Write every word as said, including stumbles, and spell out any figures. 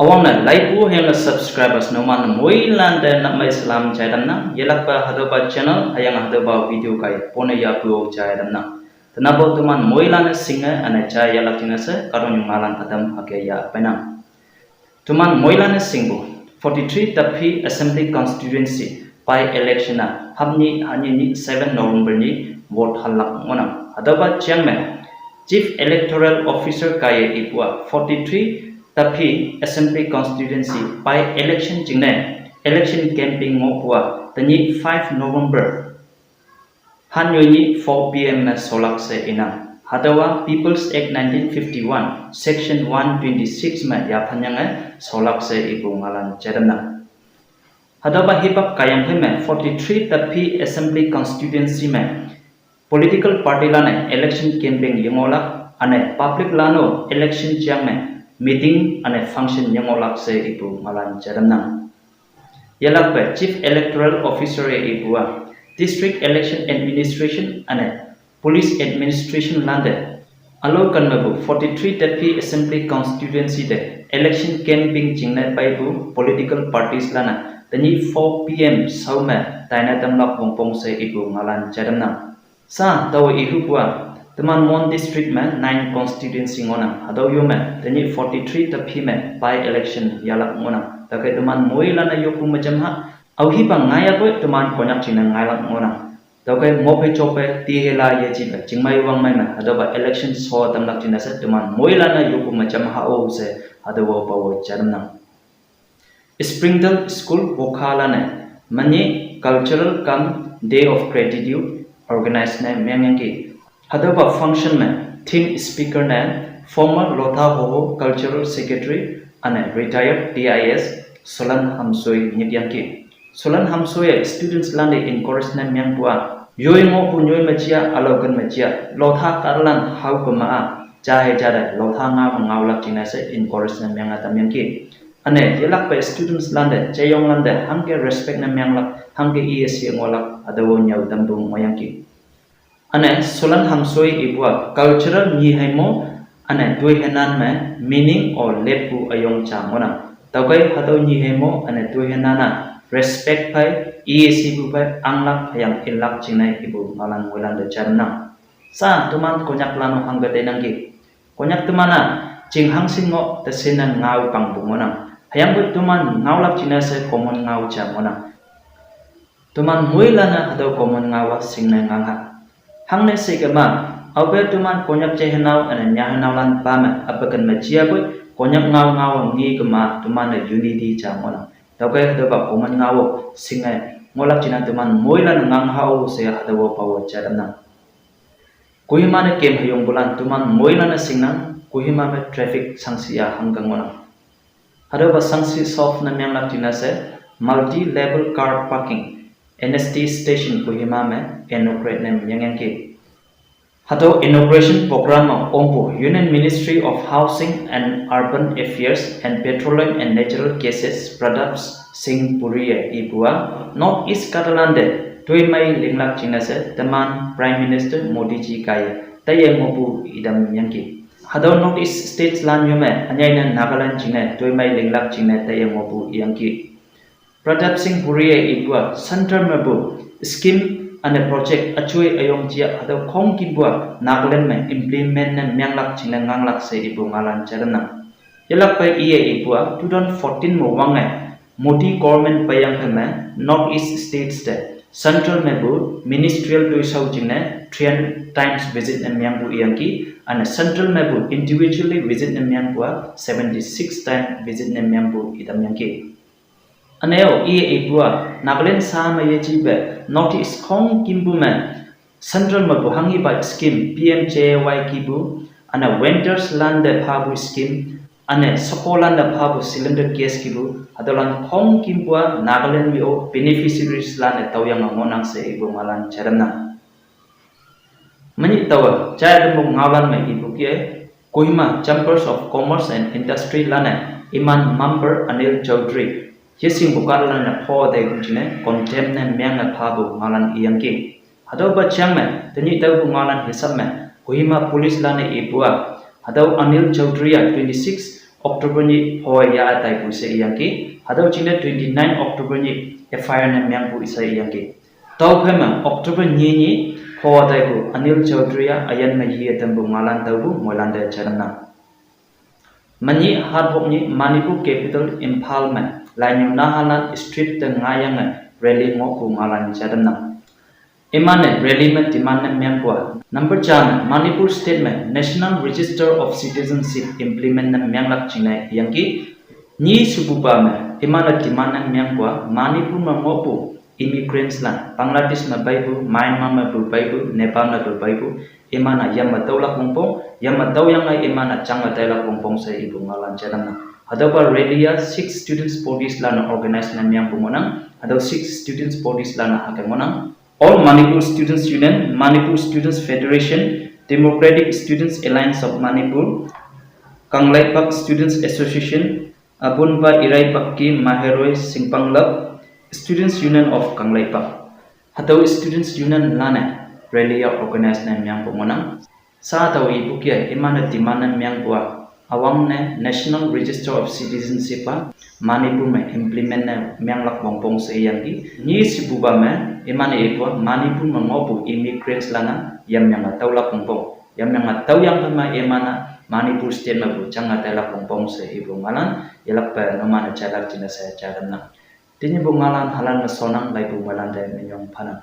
Awang na laipu hayang na subscribers no man moilan te namai salam chai damnang. Yelakpa hadopa channel hayang hadopa video kai pone yapu chai damnang. Tanabo tuman moilan singa ane chai yalak jinase karong malan adam hake ya penang. Tuman moilan singbu forty-three tapi assembly constituency by election na hapni hani ni seven November ni vote halak ngonang. Hadopa chiang me Chief Electoral Officer kaya ipua forty-three tapi assembly constituency by election jingne election campaign ngopua tani five November hanyoi ni four P M me solak se inang. Hadawa People's Act nineteen fifty-one, Section one twenty-six me yaphanyange solak se ipu ngalan chedamnang. Hadawa hipak kayang phai me forty-three tapi assembly constituency me political party lane election campaign yengolak ane public lano election chiang me meeting ane function yengolak se ipu ngalan chedamnang. Yelakpe Chief Electoral Officer e ipua District Election Administration ane Police Administration lande alo kanmabu forty-three tapi assembly constituency de election campaign jingne paibu political parties lana tani four P M saume taina tamlak bongpong se ipu ngalan chadamnang. Sa tawa ihupua teman Mon district me nine constituency ngonang hadau yume tani forty-three tapi me by election yalak ngonang. Take teman moilana yopu macam ha au hipa ngaya boy teman Konyak china ngailak ngonang. Taukai ngope chope ti hela ye jipe chingmai wangmai me hadoba election so tamlak jinase teman moilana yopu macam ha o se hadoba pawo chadamnang. Springdale School Wokha lane mani cultural cum day of gratitude organize ne mengyangki. Hadoba function me theme speaker ne former Lotha Hoho cultural secretary ane retired T I S Solan Hamsoi nyityangki. Solan Hamsoi students lande encourage ne myangpua yoi ngopu nyoi machia alokan machia Lotha karlan hau kama a chahe jada Lotha ngau ngaulak jinase encourage ne myang atam yangki. Ane yelakpe students lande cheyong lande hangke respect ne myanglak hangke E S C ngolak adawo nyau dambu ngoyangki. Ane Solan Hamsoi ipua cultural nyi haimo ane dui henan me meaning o lepu ayong cha ngonang. Taukai hatau nyi haimo ane dui henana respect pai E S C bu pai anglak hayang ilak jingnai ibu ngalan ngoilan de chadamnang. Sa tuman Konyak lano hangke tenangki. Konyak temana ching hangsin ngo tesina ngau pang bungonang. Hayang bu tuman ngaulak jinase common ngau cha ngonang. Tuman moilana hadau common ngawa singnai ngangha. Hangne se kema, aube tuman Konyak che henau ane nya henau lan pame abakan machia bui Konyak ngau ngawa ngi kema tuman na unity cha ngonang. Taukai hadau ba common ngawa singnai ngolak jina tuman moilana nganghao se hadau pawo chadamnang. Kohima ne kem hayong bulan tuman moilana singnang Kohima me traffic sangsi ya hanggang ngonang. Hadoba sangsi solve na myanglak jinase multi-level car parking N S T station Kohima me inaugurate ne myangyangki. Hado inauguration program ma ompu Union Ministry of Housing and Urban Affairs and Petroleum and Natural Gases Pradap Singh Puri e ipua North East Nagaland de tuimai linglak jingnase teman Prime Minister Modi ji kai taya ngopu idam yangki. Hadau North East States lan yume anyaina Nagaland jingne tuimai linglak jingne taya ngopu yangki. Pradap Singh Puri e ipua center mebu scheme ane project achui ayong jia hadau khong kimbua Nagaland me implement ne myanglak jingne nganglak se ipu ngalan chadamnang. Yelakpe iye ipua two thousand fourteen mo wange Modi government payang heme North East States de central mebu ministerial tuisau jingne three hundred times visit ne myangpu yangki, ane central mebu individually visit ne myangpua seventy-six time visit ne myangpu idam yangki. Aneo iye ipua Nagaland sa me ye jibe North East khong kimbu me central mebu hangi ba scheme P M J A Y kibu, ane winters lande phabu scheme, ane soko lande phabu cylinder gas kibu, hadolan khong kimbua Nagaland mi o beneficiaries lande taoyang ngonang se ibu ngalan chadamnang. Mani tawa, jaya demu ngalan me ibu kie, Kohima Chambers of Commerce and Industry lane, iman member Anil Chaudhary, yesing bukar lane pho de gujine, contempt ne myang ne phabu ngalan iyangki. Hadau ba chiang me, tani tau bu ngalan hisab me, Kohima Police lane ibua, hadau Anil Chaudhary ya twenty-six October nyi phowa ya ataipu isa iyangki. Hatüo jingne twenty-nine October nyi F I R ne mengpu isa iyangki. Tüophei me October nyi nyi phowa taipu Anil Chaudhary-a üyin me yi ütampu ngaolan tüopu moilante jai tamnang. Menyih hatwok nyih Manipur capital Imphal me lainyu nahalan street te ngaiyange rally ngohpu ngaolan jai tamnang. Iman-e rally me demand ne mengpu-a number ja me Manipur state me National Register of Citizenship implement ne menglak jingne iyangki. Nyi shepupa me iman-e demand ne mengpu-a Manipur me ngohpu immigrants lan, Bangladesh me peipu, Myanmar mepu peipu, Nepal mepu peipu, iman-e yamme tüolak wongpong, yamme tüoyange iman-e jange tailak wongpong she ipu ngaolan jai tamnang. Hatüopa rally-a six students bodies lan-e organize ne mengpu ngohnang. Hatüo six students bodies lan-e hüke ngohnang: All Manipur Students Union, Manipur Students Federation, Democratic Students Alliance of Manipur, Kangleipak Students Association, Abunpa Irai Pakki Maheroi Singpang Lap, Students Union of Kangleipak. Hatüo Students Union lan-e rally-a organize ne mengpu ngohnang. Sha tao ipu kih-a iman-e demand ne mengpu-a üwangne National Register of Citizenship-a Manipur me implement ne menglak wongpong she iyangki. Nyi shepupa me iman-e ipu-a Manipur me ngohpu immigrants lan-a yamyange tüolak wongpong, yamyange tüoyangphei me iman-e Manipur state mepu jange tailak wongpong she ipu ngaolan yelakpe numan-e jailak jingne she jai tamnang. Tenyihpu ngaolan halan me shonnang, laipu moilante minyong phanang.